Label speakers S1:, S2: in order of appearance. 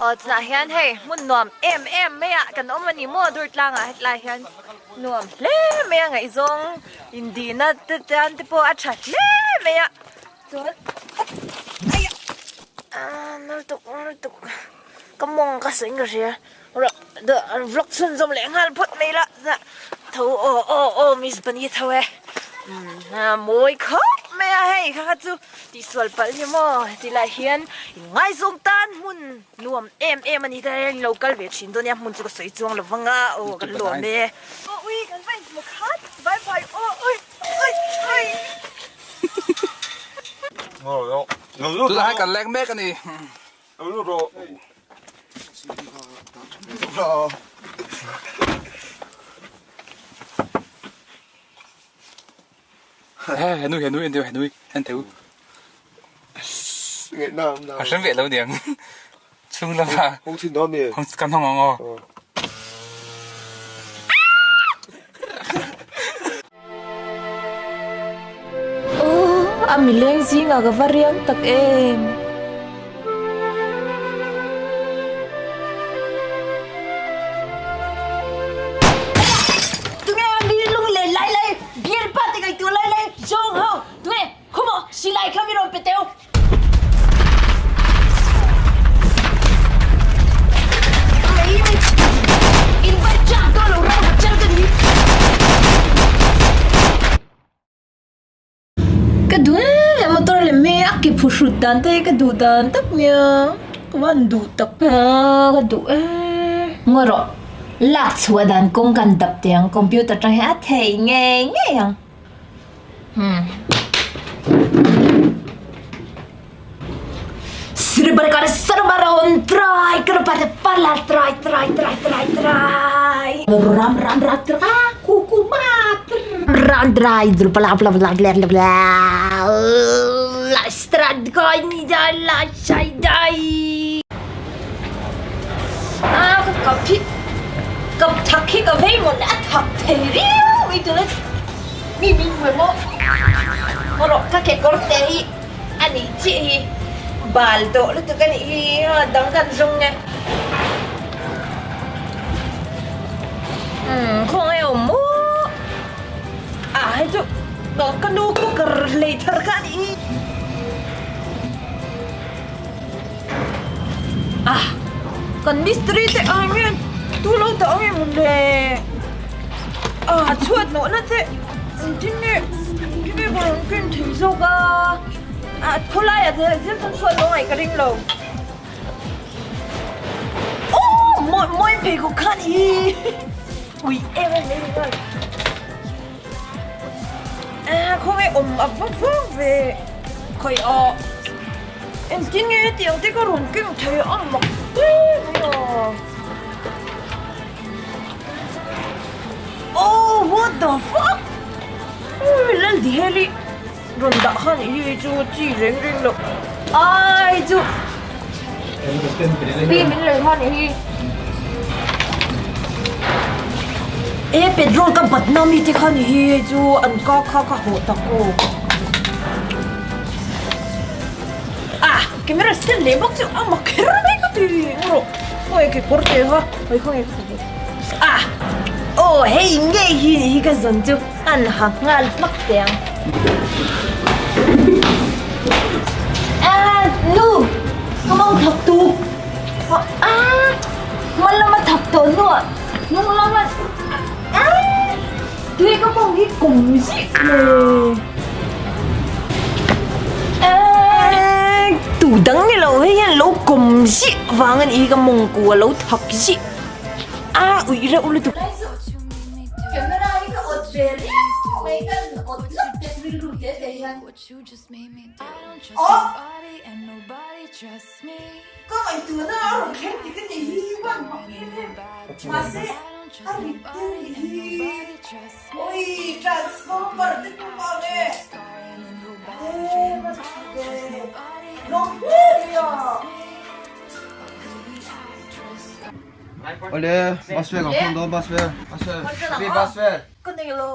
S1: Aw tunah hian hei hmun nuam em em mai ah kan awm a ni maw Durtlangah hetlai hian nuam hle mai a ngaihzawng indihna te tan te pawh a tha hle mai a chuan aaa lutuk lutuk ka mawng ka sawi in ka hria vlog chhunzawm leh nghal phawt mai la tho aw aw aw miss bunny tho e umm mawi khawp mai a hei kha kha chu tihsual palh ni maw tilai hian in ngaizawng tan hmun nuam em em a ni ta hian lo kal ve thin dawn nia hmun chu ka sawi chuang lo vang a aw kan lawm e aw ui kan va inhmu khat bye bye aw ui ui ui.
S2: Tunah hian kan leng mek a ni. He nui he nui en teu he nui en teu. A hre ve lo niang. Chhung lama kan hawng ang aw.
S1: Aw, a mileng zingah ka va riang tak em. Tunge a mi lung len lai lai, bialpa te ngaihtuah lai lai, zawng ho, tunge, khumaw, silai kha mi rawn pe teu. Ka duh em motor lem hi a ke phu hrut dan te hi ka duh dan tak nia ka van duh tak a ka duh em ngaw rawh lak chhuah dan kawng kan dap teh ang computer tang hian a thei ngei ngei ang. Mi min hmu maw? Maw rawh ka kekawr te hi a nih chiah hi bal tawh lutuk a nih hi a dang kan zawng e. Umm khawnge awm maw? Ah hei chu ka nu cooker lei thar kha a nih hi. Ah kan mistri te ang hian tu lo dah ang em le ah chhuat nawh na te engtin nge engtin nge ka rawn ken thei zawk a ah khawlai ah te zir chuan chhuat nawh ngaih ka ring lo oh mawi mawi pheikhawk khan i ui em em mai ni nghal ah khawnge awm a va vang ve khawi ah engtin nge hetiang te ka rawn keng thei a mak hle mai a oh what the fuck ui Laldiheli rawn dah khan i hi chu chi reng reng loh ai chu pi min lei khan i hi e petrol ka bat na mi te khan i hi hei chu an ka kha ka hawh tak aw ah camera stand leh bawk chu a mak kher mai ka ti rawh khawnge kekawr te kha hei khawnge ka ah aw hei ngei hi ni hi ka zawn chu an ha nghal hmak teh ang ah nu ka mawng thawk tu ah hma lama thawk tawh hnuah hnung lama ah tui ka mawng hi kum zih le ah tu dang ni lo hei hian lo kum zih vang a nih hi ka mawng ku a lo thawk zih ah uih reuh lutuk. Camera hi ka awt ve riau mai ka awt lap te rilru te te hian Aww ka ngaihtuahna a rawn thleng dik a nih hi van mak em em mahse a rit te a nih hi awi transformer te pawh ka ang e e va tha ve lawm hle mai a.
S3: Awle, bus fare kan phone dawn, bus fare, bus fare, Happy bus fare.
S1: Ka nei lo.